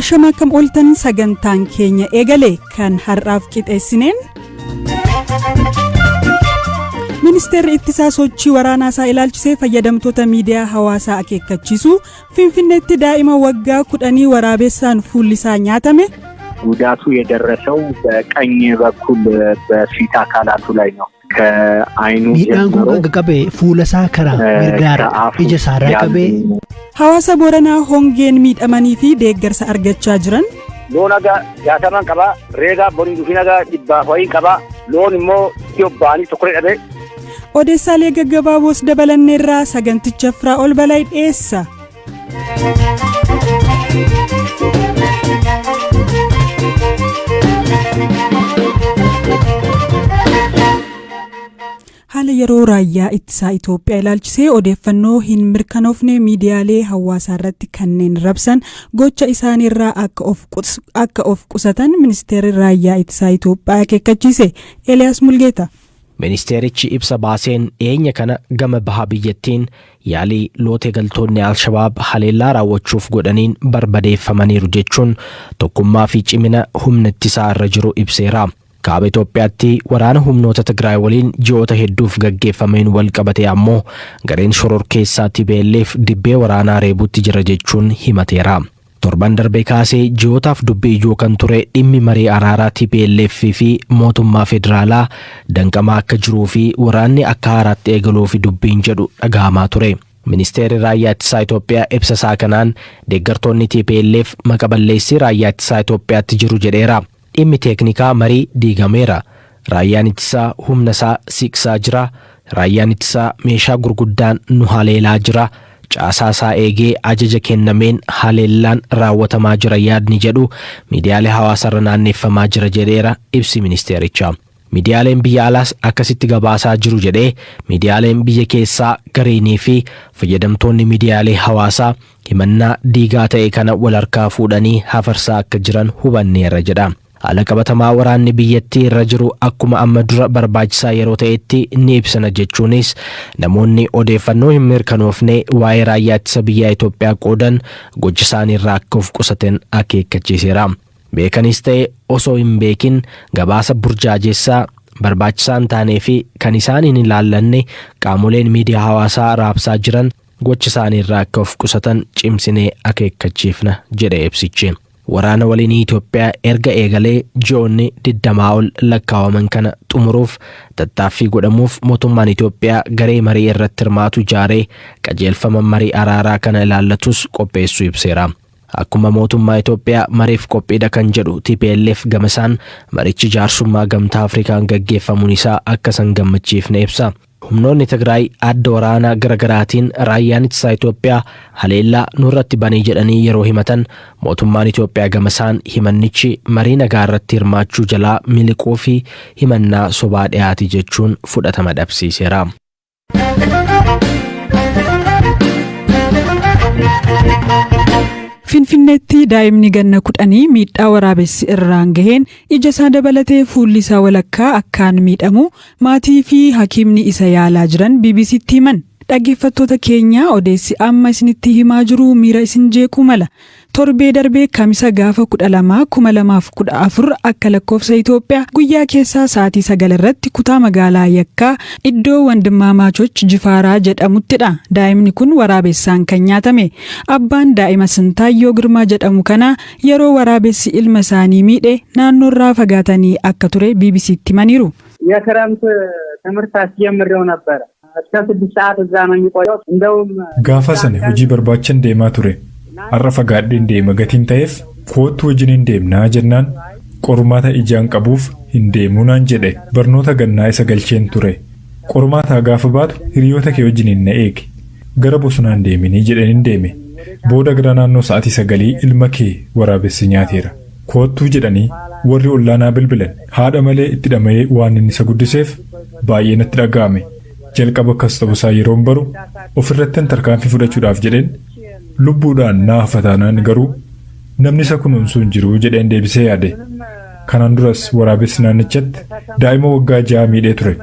Ashama akkam ooltan sagantaan keenya eegale kan har'aaf qixeessineen. Ministeerri ittisaa sochii waraanaa isaa ilaalchisee fayyadamtoota miidiyaa hawaasaa akeekkachiisu Finfinneetti daa'ima waggaa 10 waraabessaan fuulli isaa nyaatame. ጉዳቱ የደረሰው በቀኝ በኩል በፊት አካላቱ ላይ ነው። ከአይኑ Miidhaan kun ጀምሮ kan qaqqabe fuula isaa karaa mirgaarra ከአፉ ija isaarraa ያሉ qabee Hawaasa Booranaa hongeen miidhamanii fi deeggarsa argachaa jiran. Loon haga 60n qaba. Reegaa boriin dhufin haga dhibbaaf wayiin qaba. Loon immoo itti obba'anii tokko dhabe. Odeessaalee gaggabaaboos dabalanneerraa saganticha Firaa'ol Balaa dhiyeessa. Haala yeroo raayyaa ittisaa Itoophiyaa ilaalchisee odeeffannoo hin mirkanoofne miidiyaalee hawaasaa irratti kanneen rabsan gocha isaaniirraa akka of qusatan ministeerri raayyaa ittisaa Itoophiyaa akeekkachiise. Eeliyaas Mulgeeta. Ministeerichi ibsa baaseen dhiyeenya kana gama baha biyyattiin yaalii lootee galtoonni Alshabaab haleellaa raawwachuuf godhaniin barbadeeffamaniiru jechuun tokkummaa fi cimina humna ittisaa irra jiru ibseera. Kaaba Itoophiyaatti waraana humnoota Tigraay waliin ji'oota hedduuf gaggeeffameen wal qabate ammoo gareen shororkeessaa TPLF dibbee waraanaa reebuutti jira jechuun himateera. Torban darbee kaasee ji'ootaaf dubbii ijoo kan ture dhimmi marii araaraa TPLF fi mootummaa federaalaa danqamaa akka jiruu fi waraanni akka haaraatti eegaluu fi dubbiin jedhu dhaga'amaa ture. Ministeerri raayyaa ittisaa Itoophiyaa ibsa isaa kanaan deeggartoonni TPLF maqa balleessii raayyaa ittisaa Itoophiyaatti jiru jedheera. Dhimmi teeknikaa marii diigameera. Raayyaan ittisaa humna isaa siqsaa jira. Raayyaan ittisaa meeshaa gurguddaan nu haleelaa jira. Caasaa isaa eegee ajaja kennameen haleellaan raawwatamaa jira yaadni jedhu miidiyaalee hawaasarra naanneeffamaa jira jedheera ibsi ministeerichaa. Miidiyaaleen biyya alaas akkasitti gabaasaa jiru jedhee miidiyaaleen biyya keessaa gareenii fi fayyadamtoonni miidiyaalee hawaasaa himannaa diigaa ta'e kana wal harkaa fuudhanii hafarsaa akka jiran hubanneerra jedha. Haala qabatamaa waraanni biyyattii irra jiru akkuma amma dura barbaachisaa yeroo ta'etti ni ibsana jechuunis namoonni odeeffannoo hin mirkanoofne waa'ee raayyaa ittisa biyyaa Itoophiyaa qoodan gocha isaanii irraa akka of qusatan akeekkachiiseera. Beekanis ta'e osoo hin beekin gabaasa burjaajessaa barbaachisaa hin taanee fi kan isaan hin ilaallanne qaamoleen miidiyaa hawaasaa raabsaa jiran gocha isaanii irraa akka of qusatan cimsinee akeekkachiifna jedhe ibsichi. Waraana waliinii Itoophiyaa erga eegalee ji'oonni 20 ol lakkaawaman kana xumuruuf tattaaffii godhamuuf mootummaan Itoophiyaa garee marii irratti hirmaatu ijaaree qajeelfama marii araaraa kana ilaallatus qopheessuu ibseera. Akkuma mootummaa Itoophiyaa mariif qophiidha kan jedhu TPLF gamasaan marichi jaarsummaa gamtaa Afrikaan gaggeeffamuun isaa akka san gammachiifne ibsa. Humnoonni Tigraay adda waraanaa garaagaraatiin raayyaan ittisaa Itoophiyaa haleellaa nurratti banee jedhanii yeroo himatan mootummaan Itoophiyaa gamasaan himannichi marii nagaa irratti hirmaachuu jalaa miliquu fi himannaa sobaa dhiyaati jechuun fudhatama dhabsiiseera. Finfinneetti daa'imni ganna 10 miidhaa waraabessi irraan gaheen ija isaa dabalatee fuulli isaa walakkaa akkaan miidhamu maatii fi hakiimni isa yaalaa jiran BBCtti himan. Dhaggeeffattoota keenya odeessi amma isinitti himaa jiru miira isin jeequu mala. Torbee darbee Kamisa gaafa 12 2014 akka lakkoofsa Itoophiyaa guyyaa keessaa sa'aatii 9 irratti kutaa magaalaa Yakkaa iddoo Wandimmaamaachoch Jifaaraa jedhamuttidha. Daa'imni kun waraabessaan kan nyaatame. Abbaan daa'ima Sintaayyoo Girmaa jedhamu kana yeroo waraabessi ilma isaanii miidhe naannoorraa fagaatanii akka ture BBCtti himaniiru. የክረምት ትምህርት አስጀምሬው ነበረ። እስከ 6 ሰዓት እዛ ነው የሚቆየው። እንደውም Gaafa sana hojii barbaachan deemaa ture. Har'a fagaadheen deema gatiin ta'eef koottu wajjin deemnaa jennaan qormaata ijaan qabuuf hin deemuu naan jedhe. Barnoota gannaa isa galcheen ture. Qormaataa gaafa baatu hiriyoota kee wajjin na eegi. Gara bosonaan deeminii jedheen hin deeme. Booda gara naannoo sa'aatii 9 ilma kee waraabessi nyaateera. Koottuu jedhanii warri ollaanaa bilbilan. Haadha malee itti dhama'ee waan inni isa guddiseef baay'ee natti dhaga'ame. Jalqaba akkas ta'uusaa yeroon baru ofirrattan tarkaanfii fudhachuudhaaf jedheen lubbuudhaan na hafa taanaan garuu namni isa kunuunsu hin jiru jedheen deebisee yaade. Kanaan duras waraabessi naannichatti daa'ima waggaa 6 miidhee ture.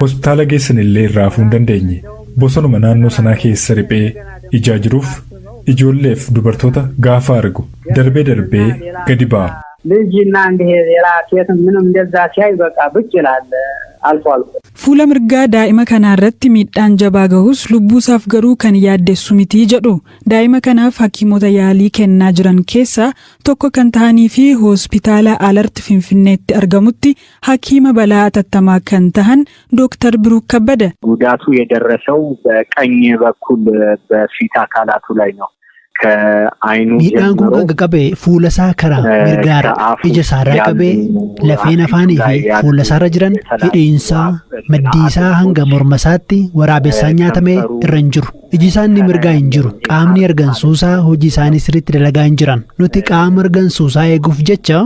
Hospitaala geessan illee irraa hafuu hin dandeenye. Bosonuma naannoo sanaa keessa riphee ijaa jiruuf Ijoolleef dubartoota gaafa argu darbee darbee gadi ba'a. ልጅና እንዲህ ሌላ ሴት ምንም እንደዛ ሲያይ በቃ ብቅ ይላል አልፎ አልፎ። Fuula mirgaa daa'ima kanaa irratti miidhaan jabaa gahus lubbuusaaf garuu kan yaaddessu miti jedhu. Daa'ima kanaaf hakiimota yaalii kennaa jiran keessaa tokko kan ta'anii fi hospitaala Alert Finfinneetti argamutti hakiima balaa atattamaa kan tahan Dooktar Biruuk Kabbada. ጉዳቱ የደረሰው በቀኝ በኩል በፊት አካላቱ ላይ ነው። ከአይኑ Miidhaan kun ጀምሮ kan qaqqabe fuula isaa karaa mirgaarra, ija isaarraa qabee lafeen afaanii fi fuula isaarra jiran, hidhiinsaa, maddii isaa hanga morma isaatti waraabessaan nyaatamee irra hin jiru. Iji isaa inni mirgaa hin jiru. Qaamni argansuusaa hojii isaanii sirriitti dalagaa hin jiran. Nuti qaama argansuusaa eeguuf jecha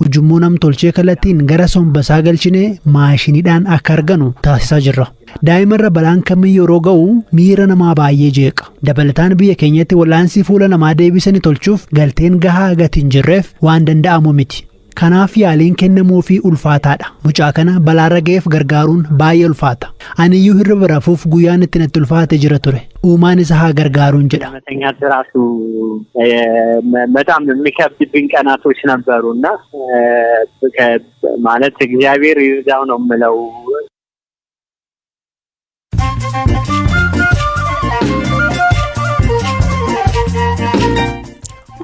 ujummoo namtolchee kallattiin gara sombasaa galchinee maashiniidhaan akka arganu taasisaa jirra. Daa'imarra balaan kamiyyuu yeroo ga'u miira namaa baay'ee jeeqa. Dabalataan biyya keenyatti wal'aansi fuula namaa deebisanii tolchuuf galteen gahaa gati hin jirreef waan danda'amu miti. Kanaaf yaaliin kennamuufii ulfaataadha. Mucaa kana balaarra ga'eef gargaaruun baay'ee ulfaata. Aniyyuu hirriba rafuuf guyyaan itti natti ulfaate jira ture. Uumaan isa haa gargaaruun jedha. ለመተኛት ራሱ በጣም የሚከብድብኝ ቀናቶች ነበሩ እና ማለት እግዚአብሔር ይርዳው ነው የምለው።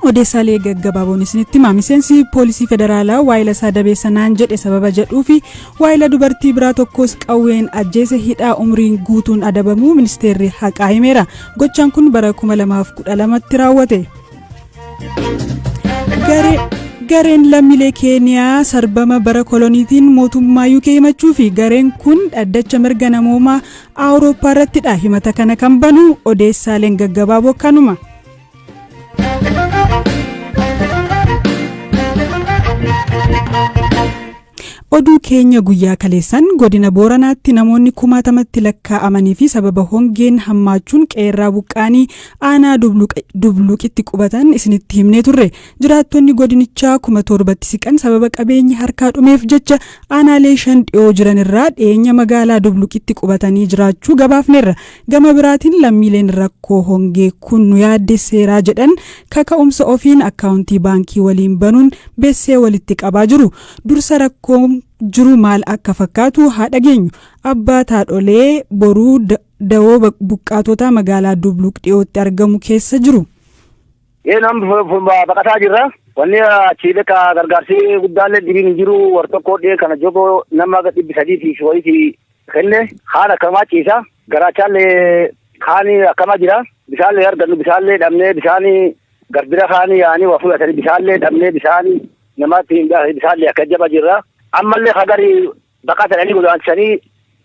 Odeessaalee gaggabaaboon isinitti hima. Miseensi poolisii federaalaa waayila isaa dabeessanaan jedhe sababa jedhuu fi waayila dubartii biraa tokkos qawween ajjeese hidhaa umriin guutuun adabamuu ministeerri haqaa himeera. Gochaan kun bara 2012tti raawwate. Gareen lammiilee Keeniyaa sarbama bara koloniitiin mootummaa UK himachuu fi gareen kun dhaddacha mirga namoomaa Awurooppaa irrattidha himata kana kan banu. Odeessaaleen gaggabaaboo kanuma. Oduu keenya guyyaa kaleessan godina Booranaatti namoonni kumaatamatti lakkaa'amanii fi sababa hongeen hammaachuun qeerraa buqqaanii aanaa Dubluqitti qubatan isinitti himnee turre. Jiraattonni godinichaa 7,000tti siqan sababa qabeenya harkaa dhumeef jecha aanaalee shan dhiyoo jiran irraa dhiyeenya magaalaa Dubluqitti qubatanii jiraachuu gabaafneerra. Gama biraatiin lammiileen rakkoo hongee kun nu yaaddesseeraa jedhan kaka'umsa ofiin akkaawuntii baankii waliin banuun beessee walitti qabaa jiru. Dursa rakkoo jiru maal akka fakkaatu haa dhageenyu. Abbaa Taadholee Boruu dawoo buqqaatota magaalaa Dubluq dhiyootti argamu keessa jiru. Ee, nam baqataa jirra. Wanni achii beeka gargaarsi guddaallee diriin hin jiru. War tokko dhiyee kana jogoo nama 300 fi wayitii kenne haala akkamaa ciisa. Garaachaallee kaani akkamaa jira. Bisaallee argannu bisaallee dhabnee, bisaanii garbira kaanii yaanii waa fudhatanii, bisaallee dhabnee, bisaanii namatti bisaallee akka jaba jirra. Ammallee kagari baqatanii godaansanii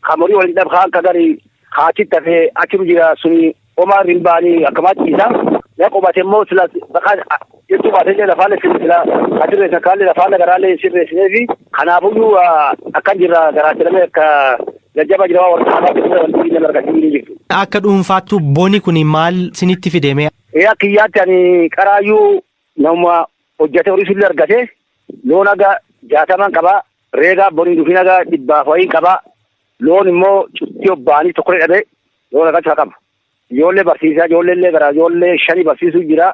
kamorii waliin dhab kaan kagari haachitti hafee achiru jira, suni homaa rimbaanii akkamaa ciisa. Ya qubate immoo sila baqa jirtu baatellee lafaalee sila asirreessa kaallee lafaalee garaallee sirreessinee fi kanaafuyyuu akkan jirra, garaachilamee akka jajjaba jira, waan warra wanti nama argachuu hin jirtu. Akka dhuunfaattu boni kun maal sinitti fideme? Ee, akka kiyyaatti ani qaraayyuu nama hojjate horii sullee argate, loon haga 60n qabaa, reegaa boriin dhufin haga dhibbaaf wayiin qabaa, loon immoo cuttii obbaanii tokko dhabe, loon haga cufa qaba. Ijoollee barsiisaa, ijoollee illee gara ijoollee shanii barsiisuu jira.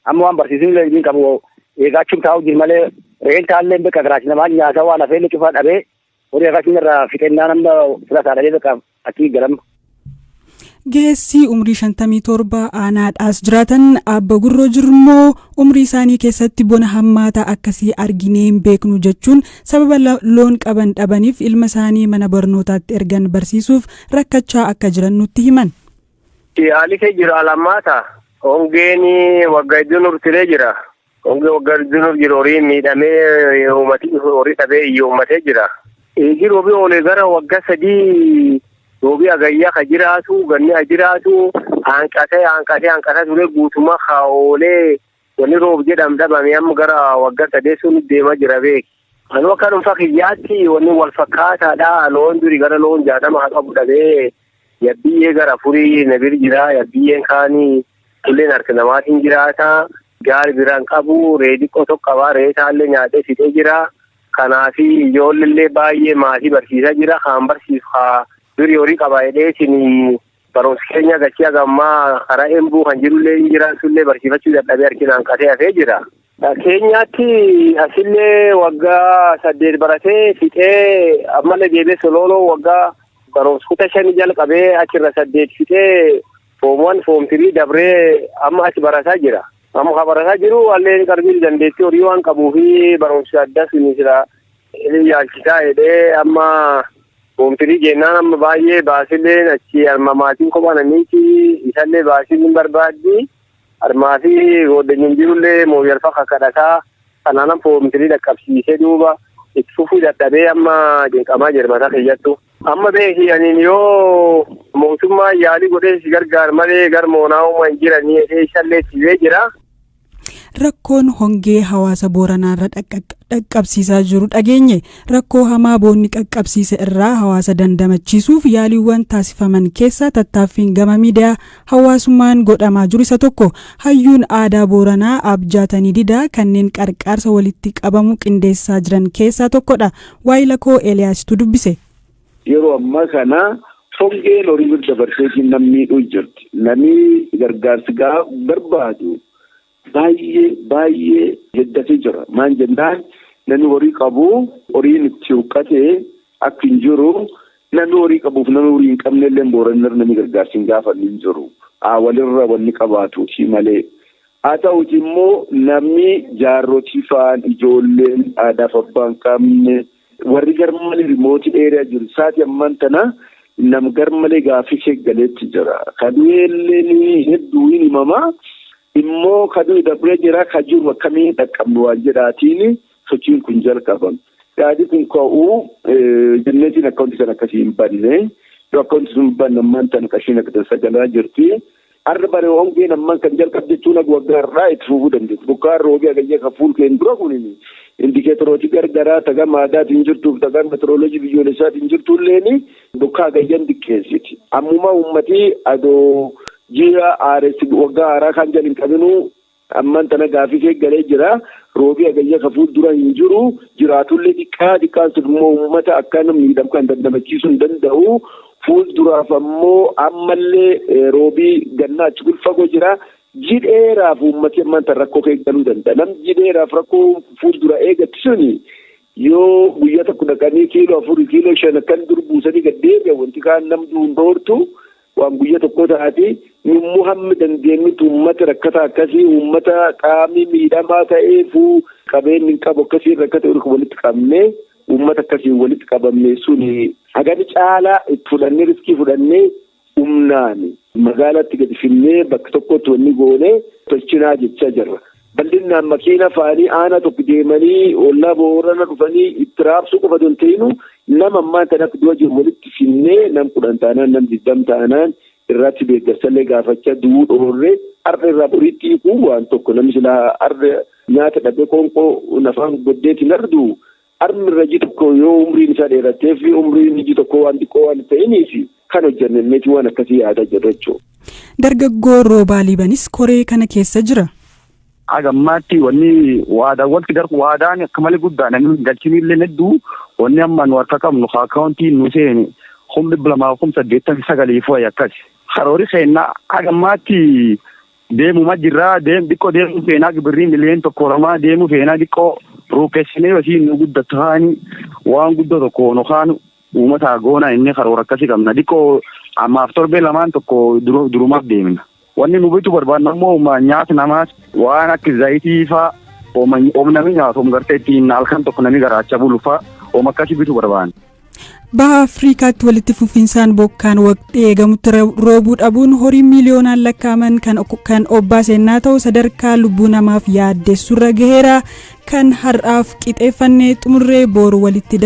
Amma waan barsiisuu illee hin qabu, eegaachuun taa'u jiru malee re'een taallee beeka garaachi namaa nyaata waan hafeellee cufaa dhabee horii akkasii irraa fixennaa nama filataa dhabee beeka achii galama. Geessi umrii 57 aanaadhaas jiraatan Abba Gurroo Jirmoo umrii isaanii keessatti bona hammaataa akkasii arginee hin beeknu jechuun sababa loon qaban dhabaniif ilma isaanii mana barnootaatti ergan barsiisuuf rakkachaa akka jiran nutti himan. Haalli kee jiru alammaata. Hongeen waggaa hedduu nuuf turee jira. Hongee waggaa hedduu nuuf jiru, horiin miidhamee, uummati horii dhabee iyyoo jira. Eegi roobii oolee gara waggaa 3, roobii agayyaa ka jiraatu, ganni ha jiraatu, hanqatee hanqatee hanqatee ture, guutummaa ka oolee wanni roob jedham dhabame, amma gara waggaa sadeessuun deemaa jira beeki. Anuu akka dhuunfaa kiyyaatti wanni wal fakkaataadha. Loon duri gara loon 60 haa qabu dhabee, yabbiyyee gara afurii na bir jira. Yabbiyyeen kaanii kulleen harka namaatiin jiraata. Gaari biraan qabu, re'ee xiqqoo tokko qabaa, re'ee isaallee nyaatee fixee jira. Kanaafi ijoollee baay'ee maatii barsiisaa jira. Kaan barsiisu haa durii horii qaba jedheetiin Barumsi keenya gachii hagammaa karaa Embuu kan jirullee hin jira, sullee barsiifachuu dadhabee harkinaan qatee hafee jira. Keenyaatti asillee waggaa 8 baratee fixee, ammallee deebi'ee Solooloo waggaa barumsa kutaa shanii jalqabee achirra 8 fixee, form 1, form 3 dabree amma achi barataa jira. Amma kan barataa jiru alleen qarbii dandeettii horii waan qabuu fi barumsa adda suni sila yaalchisaa jedhee, amma form 3 jennaan amma baay'ee baasilleen achi arma maatiin kophaa namichi isallee baasiin hin barbaaddi. Armaa fi goddanyin jirullee mooyalfa kakadhataa kanaan form 3 dhaqqabsiisee, duuba itti fufuu dadhabee amma jeeqamaa jira mataa kiyyattu. Amma beeki, aniin yoo mootummaa yaalii godhee si gargaar malee gar moonaa'uma hin jiranii jedhee isallee itti jira. Rakkoon hongee hawaasa Booranaarra dhaqqabsiisaa jiru dhageenye. Rakkoo hamaa boonni qaqqabsiise irraa hawaasa dandamachiisuuf yaaliiwwan taasifaman keessaa tattaaffiin gama miidiyaa hawaasummaan godhamaa jiru isa tokko. Hayyuun aadaa Booranaa Abjaatanii Didaa kanneen qarqaarsa walitti qabamu qindeessaa jiran keessaa tokkodha. Waayilakoo Eeliyaasitu dubbise. Yeroo ammaa kana hongeen horii bira dabarteetiin nam miidhuu jirti. Namni gargaarsi gaa barbaadu baay'ee baay'ee heddatee jira. Maan jennaan, namni horii qabu horiin itti huqqatee akka hin jiru, namni horii qabuuf namni horii hin qabne illee Booranarra namni gargaarsi hin gaafanne hin jiru. Walirra wanni qabaatuuti malee. Haa ta'uti immoo namni jaarrotii fa'aan, ijoolleen aadaaf abbaa hin qabne, warri garmalee remote area jiru saati ammaan tana nam garmalee gaaffii galeetti jira. Kadu'eelleen hedduu hin himamaa. Immoo kaduu dabree jira, ka jiru akkamiin dhaqqabnu waan jedhaatiin sochiin kun jalqabame. Yaadi kun ka'uu jenneetiin akkaawunti kan akkasii hin banne. Yoo akkaawunti sun hin banne, ammaan tana qarshiin akka sagalaa jirti. Har'a bare hongeen ammaan kan jalqab jechuun waggaa irraa itti fufuu dandeessu. Bokkaan roobee hagayya kan fuul keen dura kun indicatorooti gargaraa tagam aadaatiin jirtuuf tagam meteoroloojii biyyoolessaatiin jirtulleen bokkaa hagayyan xiqqeessiti. Ammuma uummatii adoo ji'a haaressi waggaa haaraa kan jala hin qabinu ammaan tana gaafii kee galee jira. Roobii hagayya ka fuuldura hin jiru, jiraatullee xiqqaa xiqqaan sun immoo uummata akkan miidhamu kan dandamachiisuu hin danda'u. Fuulduraaf ammoo ammallee roobii gannaa achi fagoo jira. Jidheeraaf uummati ammaan tan rakkoo kee galuu danda'a. Namni jidheeraaf rakkoo fuuldura eegatti suni yoo guyyaa tokko dhaqanii kiiloo 4, kiiloo 5 akkan dur buusanii gad deebi'an, wanti kaan namni hin dhoortu waan guyyaa tokko taati. Yommuu hammi dandeenyutti uummata rakkata akkasii, uummata qaamni miidhamaa ta'eefuu qabeenyi hin qabu akkasii rakkata walitti qabnee, uummata akkasii walitti qabamne suni hagami caalaa itti fudhannee, risk fudhannee, humnaan magaalatti gadi finnee bakka tokkotti wanni goonee tolchinaa jechaa jirra. Bal'inaan makiina faanii aanaa tokko deemanii ollaa Boorana dhufanii itti raabsuu qofa don ta'inu, nama ammaan tan akka dura jiru walitti finnee, nam 10 taanaan, nam 20 taanaan irratti deeggarsallee gaafachaa du'uu dhoorree har'a irraa boriitti hiikuu waan tokko, namni silaa har'a nyaata dhabee qoonqoo nafaan goddeetiin ardu harmi irra ji tokko yoo umriin isaa dheerattee fi umriin iji tokko waan xiqqoo waan ta'iniif kan hojjenne meetii waan akkasii yaadaa jirra jechuudha. Dargaggoo Roobaa Liibanis koree kana keessa jira. Hagammaatti wanni waadaa walitti gar waadaan akka malee guddaa namni galchinillee hedduu. Wanni amma nu harka qabnu akkaawuntii nu seene 289,000 wayi akkas. Karoori keenya hagammaatti deemuma jirraa, deem xiqqoo deemuu feenaa, birrii miliyoona 1 2 deemuu feenaa, xiqqoo ruukessinee yookiin nu guddatu haani waan guddoo tokko nu kaan uummata goona inni karoora akkasii qabna, xiqqoo ammaaf torbee lamaan tokko durumaaf deemna. Wanni nu bitu barbaannu ammoo nyaata namaas waan akka zayitii faa, oom namni nyaatu, oom gartee ittiin halkan tokko namni garaacha bulu faa, oom akkasii bitu barbaanna. Baha Afriikaatti walitti fufinsaan bokkaan waqtii eegamutti roobuu dhabuun horii miiliyoonaan lakkaa'aman kan obbaasennaa ta'u sadarkaa lubbuu namaaf yaaddessurra gaheera. Kan har'aaf qixeeffannee xumurree, booru walitti.